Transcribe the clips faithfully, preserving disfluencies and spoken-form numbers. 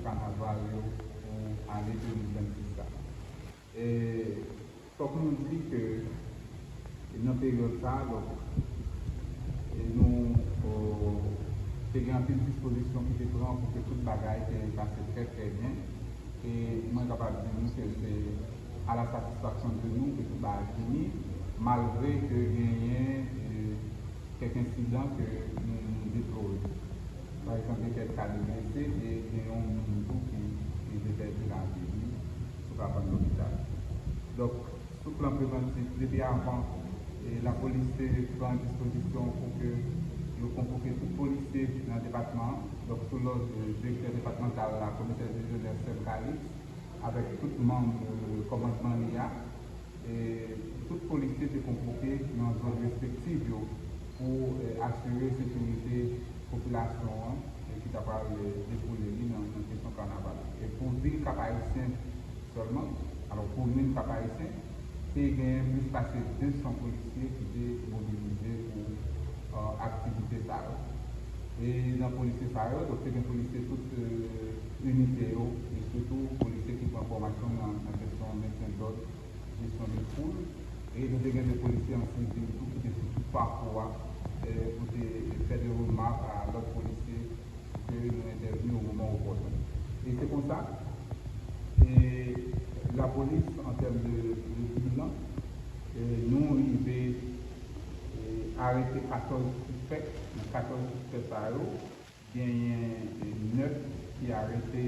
kanaval yo pou ane de mil vennsis la. E fòk nou di ke nan peryòd sa a, donk, e nou, o, te gen anpil dispozisyon ki te pran pou ke tout bagay te pase trè, trè byen. E mwen kapab di nou ke se a la satisfaksyon de nou ke tout bagay fini, malgre ke genyen, e, kèk ensidan ke nou, nou deplore. Pa egzanp, gen kèk ka de blese e gen yon moun tou ki, ki te pèdi lavi li sou kabann lopital. Donk, sou plan prevantif, depi avan, e, lapolis te pran dispozisyon pou ke yo konvoke tout polisye nan depatman an. Donk, sou lòd, e, direktè depatmantal la, komisè Dieudonné Saint-Calixte, avèk tout manm, e, kòmandman li a, e, tout polisye te konvoke nan zòn respektiv yo pou, e, asire sekirite popilasyon an, e, ki ta pral, e, dewoule li nan, nan kesyon kanaval. E pou vil Kap Ayisyen sèlman, alò, komin Kap Ayisyen, te gen plis pase de san polisye ki te mobilize pou, e, aktivite sa yo. E nan polisye sa yo, donk, te gen polisye tout, e, inite yo, e sitou polisye ki pran fòmasyon nan, nan kesyon mentyen dòd, jesyon de foul. E nou te gen de polisye an sivil tou ki te sou tout pakou a, e, pou te fè de remak a lòt polisye pou ke nou entèvni o moman opòtèn. E se konsa, e, lapolis, an tèm de, de bilan, e, nou rive, e, arete katòz sispèk. Nan katòz sispèk sa yo, genyen, e, nèf ki arete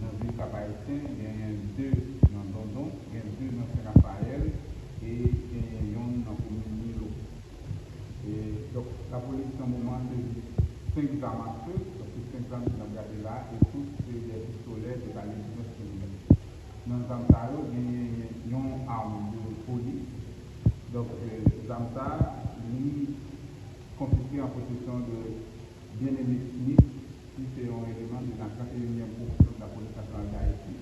nan vil Kap Ayisyen, genyen de nan Dondon, gen de nan Sen Rafayèl e genyen yonn nan komin Milo. E, donk, lapolis nan moman an sezi senk zam afe, donk se senk zam ke n ap gade la, e tout se de pistolè de kalibre diznèf milimèt. Nan zam sa yo, genyen yon arme de folie. Donk, e, zam sa, li konfiske an posesyon de Bien-Aimé Smith, ki se yon eleman de la trannteyinyèm pwofesyon de la Polis Nasyonal d Ayiti.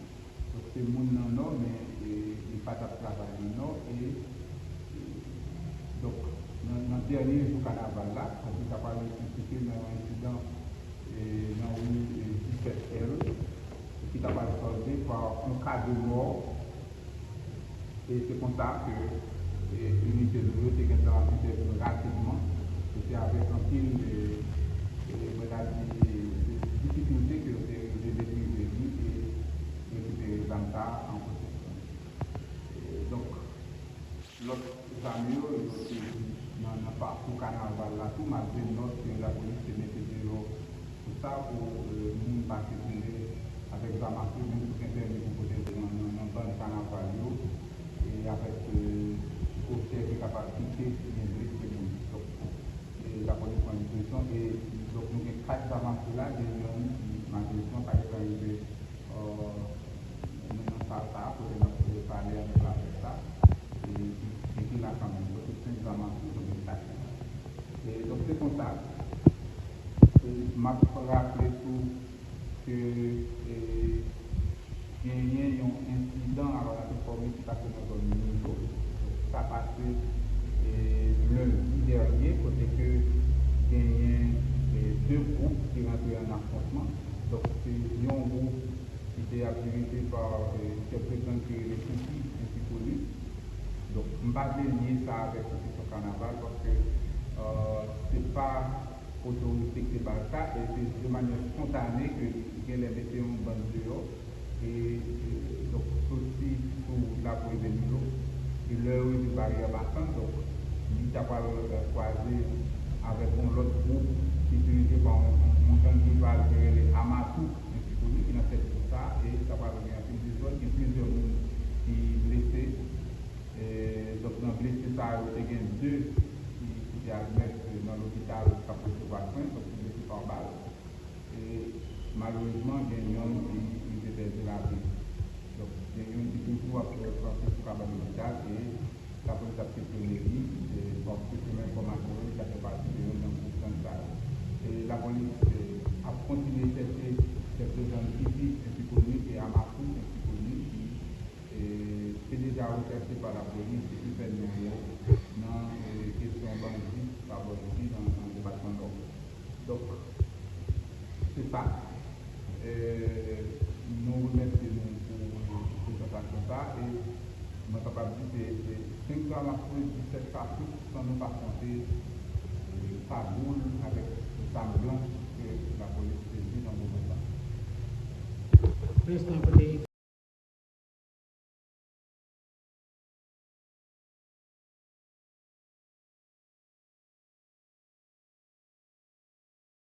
Donk, se moun nan Nò, men, e, li pa t ap travay nan Nò. E, e, donk, nan, nan dènye jou kanaval la, donk, li ta pral enplike nan yon ensidan, e, nan ri, e, disèt L, ki ta pral sòlde pa yon ka de mò. E se konsa ke, e, inite nou yo te gentan entèvni rapidman, e se avèk anpil, e, e, mwen ta di, e, difikilte ke yo te rive metrize li e rekipere zam sa a an posesyon. E, donk, lòt zam yo, yo te nan, nan pakou kanaval la tou, malgre nòt ke lapolis te mete deyò pou sa, pou, e, moun pa sikile avèk zam afe, menm si w gen pèmi pou pote nan, nan, nan bann kanaval yo, e avèk, e, opjè ki kapab kite gen blese moun. Donk, e, lapolis pran dispozisyon, e donk nou gen kat zam afe la, gen yonn ki malerezman pa gentan rive, e, nan, nan sal sa a, kote n ap, e, pale avèk laprès la, e ki, e ki la kanmenm. Donk, se senk zam afe, donk, gen kat. E donk, se konsa, e m ap raple tou ke, e, genyen yon ensidan, alò, n ap enfòme ki pase nan zòn Milo. Sa pase, e, lendi dènye, kote ke genyen, e, de gwoup ki rantre an afwontman. Donk, se yon gwoup ki te ap dirije pa, e, chèf de gang ki rele Kouki, ensi koni. Donk, m pa vle lye sa avèk yon kesyon kanaval, paske, e, se pa otorite ki te ba l sa, e se de manyè spontane ke genlè mete yon bann deyò, e, e, donk, soti sou lakou Eve Milo, e lè yo rive baryè Basann, donk, li ta pral, e, kwaze avèk yon lòt gwoup ki dirije pa yon, yon, yon gang rival ki rele Amatou, ensi koni, ki nan tèt gwoup sa, e ta pral gen anpil dezòd, gen plizyè moun ki blese. E, donk, nan blese sa yo, te gen de ki, ki te admèt nan lopital k ap resevwa swen, donk, ki blese pa bal. E, malerezman, gen yonn ki rive pèdi lavi. Donk, gen yonn ki toujou ap, e, kanpe sou kabann lopital e lapolis ap kesyone li, e, bon, se selon enfòmasyon yo, li ta fè pati de yonn nan gwoup gang sa yo. E lapolis, e, ap kontinye chèche chèf de gang Kiki, ensi koni, e Amatou, ensi koni, ki, e, te deja rechèche pa lapolis epi fè non yo nan, e, kesyon bandi pa bò isi nan, nan depatman Nò. Donk, se sa. E, Senk zam a feu, disèt katouch, san nou pa konte, e, kagoul avèk zam blanch ke lapolis sezi nan moman sa. Prezidan, kote